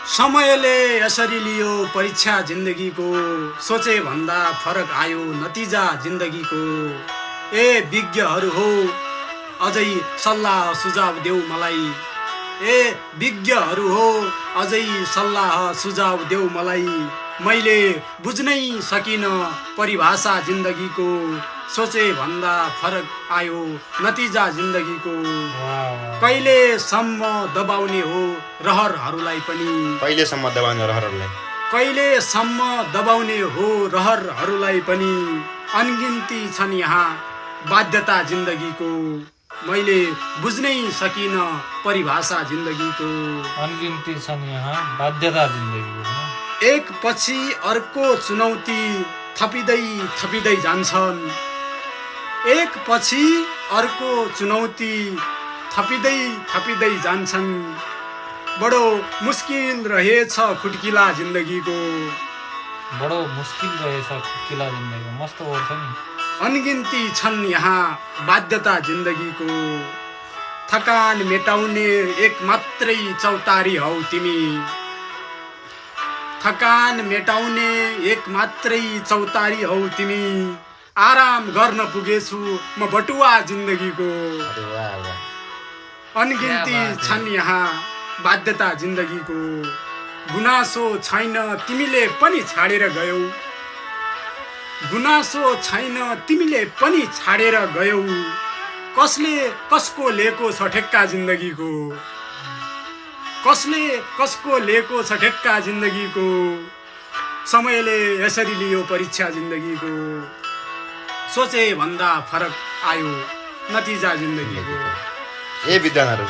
समयले यसरी लियो परीक्षा जिन्दगीको, सोचे भन्दा फरक आयो नतिजा जिन्दगीको। ए विज्ञहरू हो अझै सल्लाह सुझाव देऊ मलाई, ए विज्ञहरू हो अझै सल्लाह सुझाव देऊ मलाई। मैले बुझ्नै सकिन परिभाषा जिन्दगीको, सोचे भन्दा फरक आयो नतिजा जिन्दगीको। कहिलेसम्म दबाउने हो रहरहरूलाई पनि, कहिलेसम्म दबाउने रहरहरूलाई, कहिलेसम्म दबाउने हो रहरहरूलाई पनि। अनगिन्ती छन् यहाँ बाध्यता जिन्दगीको, मैले बुझ्नै सकिन परिभाषा जिन्दगीको। अनगिन्ती छन् यहाँ बाध्यता जिन्दगीको। एक पछि अर्को चुनौती थपिँदै थपिँदै जान्छन्, एक पछि अर्को चुनौती थपिँदै थपिँदै जान्छन्। बडो मुस्किल रहेछ खुट्किला जिन्दगीको, बडो मुस्किल रहेछ खुट्किला जिन्दगीको। मस्त वर्छ नि। अनगिन्ती छन् यहाँ बाध्यता जिन्दगीको, थकान मेटाउने एक मात्रै चौतारी हौ तिमी, थकान मेटाउने एक मात्रै चौतारी हौ तिमी। आराम गर्न पुगेछु म बटुवा जिन्दगीको, अनगिन्ती छन् यहाँ बाध्यता जिन्दगीको। गुनासो छैन तिमीले पनि छाडेर गयौ, गुनासो छैन तिमीले पनि छाडेर गयौ। कसले कसको लिएको छ ठेक्का जिन्दगीको, कसले कसको लिएको छ ठेक्का जिन्दगीको। समयले यसरी लियो परीक्षा जिन्दगीको, सोचे भन्दा फरक आयो नतिजा जिन्दगीको। ए विद्वानहरू